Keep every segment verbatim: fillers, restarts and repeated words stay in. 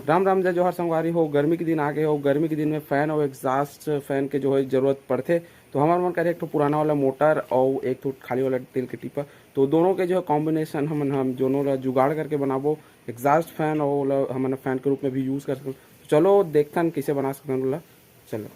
राम राम, जय जोहार संगवारी हो। गर्मी के दिन आ गए हो, गर्मी के दिन में फैन और एग्जॉस्ट फैन के जो है जरूरत पड़थे। तो हमर मन करे एक ठो पुराना वाला मोटर और एक ठो खाली वाला तेल के टीपा, तो दोनों के जो है कॉम्बिनेशन हमन हम दोनों ला जुगाड़ करके बनाबो। एग्जॉस्ट फैन और ओला हमन फैन के रूप में भी यूज़ कर सकथन। तो चलो देखथन कैसे बना सकथन ओला। चलो।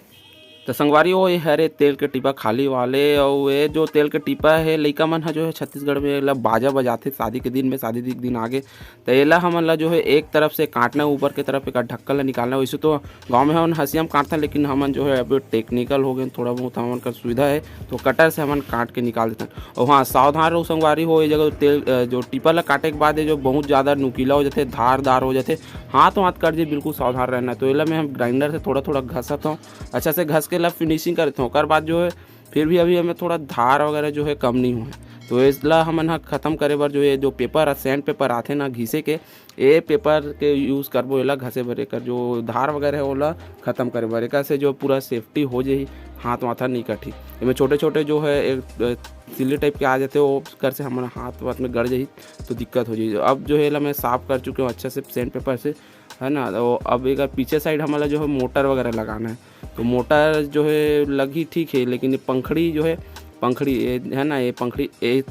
तो संगवारी हो, ये हरे तेल के टीपा खाली वाले, और ये जो तेल के टीपा है, लइका मन ह जो है छत्तीसगढ़ में एला बाजा बजाथे शादी के दिन में, शादी के दिन आगे। तो एला हमन ला जो है एक तरफ से काटना है, ऊपर के तरफ एक ढक्कन ला निकालना है। वैसे तो गाँव में हमन हंसिया में काटथन, लेकिन हमन जो है अब टेक्निकल हो गए, थोड़ा बहुत हमन का सुविधा है, तो कटर से हमन काट के निकाल देथन। और हाँ, सावधान रहो संगवारी हो, ये जगह तेल, अ, जो टीपा ला काटे के बाद ये जो बहुत ज़्यादा नुकीला हो जाथे, धारदार हो जाथे, हाथ वाथ कट जाए, बिल्कुल सावधान रहना। तो एला मैं हम ग्राइंडर से थोड़ा थोड़ा घसत हूँ, अच्छा से घस के ला फिनिशिंग करत हूँ। ओकर बाद जो है फिर भी अभी हमें थोड़ा धार वगैरह जो है कम नहीं हुआ है। तो इसला हमन ह खत्म करे बर जो ये जो पेपर, सैंड पेपर आथे ना घिसे के, ए पेपर के यूज़ करबो एला घसे बर। एकर जो धार वगैरह है ओला खत्म करे बर, एकर से जो पूरा सेफ्टी हो जाही, हाथ वाथ नहीं कटही। एमे छोटे छोटे जो है एक, अ, सिल्ली टाइप के आ जाथे, वो कर से हमन हाथ वाथ में गड़ जाही तो दिक्कत हो जाही। अब जो है एला मैं साफ कर चुके हूँ अच्छा से सैंड पेपर से, है ना। तो अब एकर पीछे साइड हमन ला जो है मोटर वगैरह लगाना है, तो मोटर जो है लगही ठीक है, लेकिन ये पंखड़ी जो है, पंखड़ी ये है ना, ये पंखड़ी एक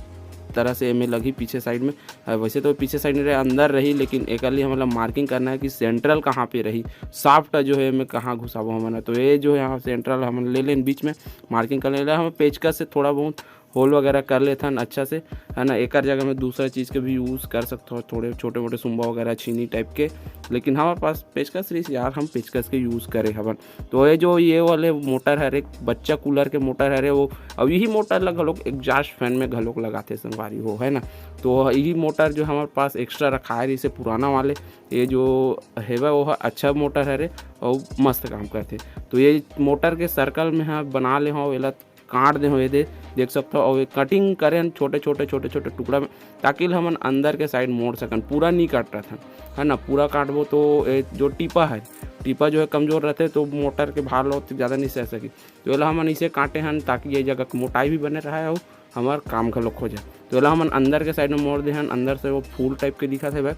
तरह से एमे लगही पीछे साइड में। अ, वैसे तो पीछे साइड में रहे, अंदर रही, लेकिन एकर लिए हमन ला मार्किंग करना है कि सेंट्रल कहाँ पे रही, शाफ्ट जो है एमे कहाँ घुसाबो हमन। तो ये जो है यहाँ सेंट्रल हमन ले लेन बीच में, मार्किंग कर लेना। हम पेचकस से थोड़ा बहुत होल वगैरह कर लेथन अच्छा से, है ना। एकर जगह में दूसरा चीज़ के भी यूज़ कर सकथो, थोड़े छोटे मोटे सुम्बा वगैरह, छीनी टाइप के, लेकिन हमारे पास पेचकस रहिस यार, हम पेचकस के यूज़ करे हवन। तो ये जो ये वाले मोटर हरे, बच्चा कूलर के मोटर हरे वो, अब यही मोटर ला घलोक एग्जॉस्ट फैन में घलोक लगाथे संगवारी हो, है ना। तो यही मोटर जो हमारे पास एक्स्ट्रा रखाए रहिस हे पुराना वाले, ये जो हेवय वो ह अच्छा मोटर हरे और मस्त काम करथे। तो ये मोटर के सर्कल में ह बना ले हो, एला काट दे हो, ये दे देख सकथो। और ये कटिंग करे हन छोटे छोटे छोटे छोटे टुकड़ा में, ताकि ल हमन अंदर के साइड मोड़ सकन। पूरा नहीं काट रहा था, है ना। पूरा काटबो तो ये जो टीपा है, टीपा जो है कमजोर रहते, तो मोटर के भार ला ज़्यादा नहीं सह सकी। तो एला हमन इसे काटे हन, ताकि ये जगह के मोटाई भी बने रहे और हमार काम घलोक हो जाए। तो एला हमन अंदर के साइड में मोड़ दे हन, अंदर से वो फूल टाइप के दिखत हे भाई,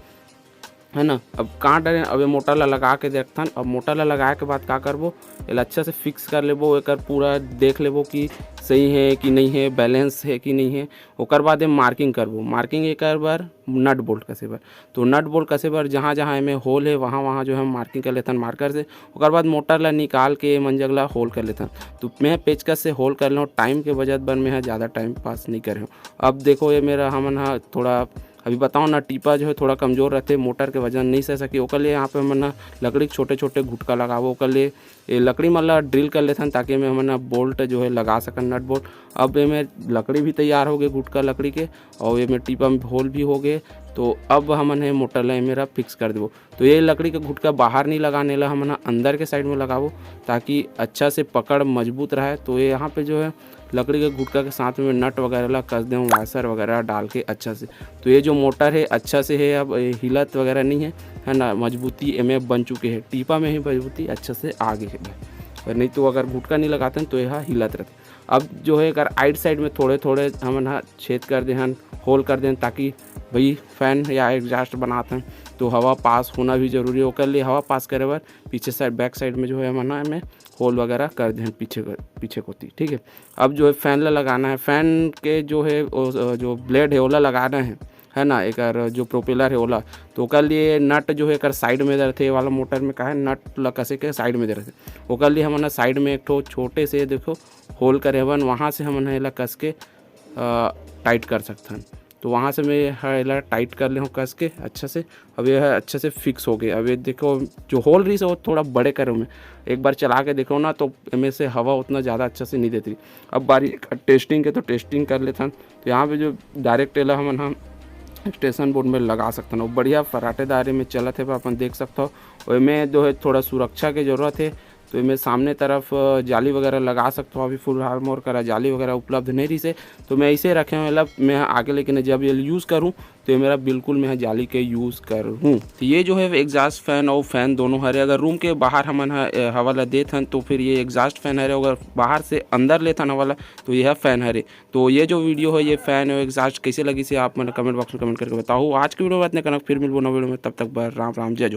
है ना। अब काट डरे, अब ये मोटर ला लगा के देखथन। अब मोटर ला लगाए के बाद का करबो, एला अच्छा से फिक्स कर लेबो, एकर पूरा देख लेबो कि सही है कि नहीं है, बैलेंस है कि नहीं है। ओकर बाद ये मार्किंग करबो। मार्किंग एकर बर नट बोल्ट कसे बर, तो नट बोल्ट कसे बर जहाँ जहाँ एमे होल है, वहाँ वहाँ जो है मार्किंग कर लेथन मार्कर से। ओकर बाद मोटर ला निकाल के ये मंजक ला होल कर लेथन। तो मैं पेचकस से होल कर लेहूँ, टाइम के बचत बर मैं ह ज़्यादा टाइम पास नहीं करे हूँ। अब देखो ये मेरा, हमन ह थोड़ा अभी बताओ ना, टीपा जो है थोड़ा कमजोर रहते, मोटर के वजन नहीं सह सके, ओकर लिए यहाँ पे हमन ह लकड़ी के छोटे छोटे घुटका लगाबो। ओकर लिए ये लकड़ी मन ला ड्रिल कर लेथन, ताकि एमे हमन ह बोल्ट जो है लगा सकन, नट बोल्ट। अब एमे लकड़ी भी तैयार हो गए, घुटका लकड़ी के, और एमे टीपा में होल भी हो गए। तो अब हमन हे मोटर ला एमे रा फिक्स कर देबो। तो ये लकड़ी के घुटका बाहर नहीं लगाने ला, हमन ह अंदर के साइड में लगाबो, ताकि अच्छा से पकड़ मजबूत रहे। तो ये यहाँ पे जो है लकड़ी के घुटका के साथ में नट वगैरह ला कस दे हूँ, वाशर वगैरह डाल के अच्छा से। तो ये जो मोटर है अच्छा से है, अब ये हिलत वगैरह नहीं है, है ना, मजबूती एमे बन चुके है, टीपा में ही मजबूती अच्छा से आ गई है। और नहीं तो अगर घुटका नहीं लगाते हैं तो यह हिलत रहते। अब जो है एकर आइड साइड में थोड़े थोड़े हमन ह छेद कर दे हन, होल कर दे हन, ताकि भाई फैन या एग्जॉस्ट बनात हन तो हवा पास होना भी जरूरी है। ओकर लिए हवा पास करे बर पीछे साइड, बैक साइड में जो है हमन ह एमे होल वगैरह कर दे हन पीछे, पीछे कोती, ठीक है। अब जो है फैन ला लगाना है, फैन के जो है ओ, जो ब्लेड है ओला लगाना है, है ना, एकर जो प्रोपेलर है ओला। तो ओकर लिए नट जो है एकर साइड में रहते, ये वाला मोटर में का है नट ला कसे के साइड में दे रहते। ओकर लिए हमन ह साइड में एक ठो छोटे से देखो होल करे हवन, वहाँ से हमन ह एला कस के टाइट कर सकथन। तो वहाँ से मैं ह एला टाइट कर ले हूँ कस के अच्छा से। अब ये ह अच्छा से फिक्स हो गए। अब ये देखो जो होल रही से वो थोड़ा बड़े करे में, एक बार चला के देखो ना तो एमे से हवा उतना ज़्यादा अच्छा से नहीं देती। अब बारी टेस्टिंग के तो टेस्टिंग कर लेथन। तो यहाँ पे जो डायरेक्ट एला हमन हम स्टेशन बोर्ड में लगा सकथन, वो बढ़िया फराटेदार में चलत है, अपन देख सकते हो। ओमे जो है थोड़ा सुरक्षा के जरूरत है, तो एमे सामने तरफ अ, जाली वगैरह लगा सकते हो। अभी फिलहाल मोर करा जाली वगैरह उपलब्ध नहीं रही से, तो मैं ऐसे रखे हूँ, मतलब मैं आगे लेकिन जब ये यूज़ करूँ तो ये मेरा बिल्कुल मैं जाली के यूज़ कर हूँ। तो ये जो है एग्जॉस्ट फैन और फैन दोनों हरे, अगर रूम के बाहर हमन ह, अ, हवा ला देत हन तो फिर ये एग्जॉस्ट फैन हरे, अगर बाहर से अंदर लेत हन हवा ला तो यह फैन हरे। तो ये जो वीडियो है ये फैन और एग्जॉस्ट कैसे लगी से आप मन कमेंट बॉक्स में कमेंट करके बताओ। आज की वीडियो में इतने कनक, फिर मिलबो नवा वीडियो में, तब तक बर राम राम, जय जोहार।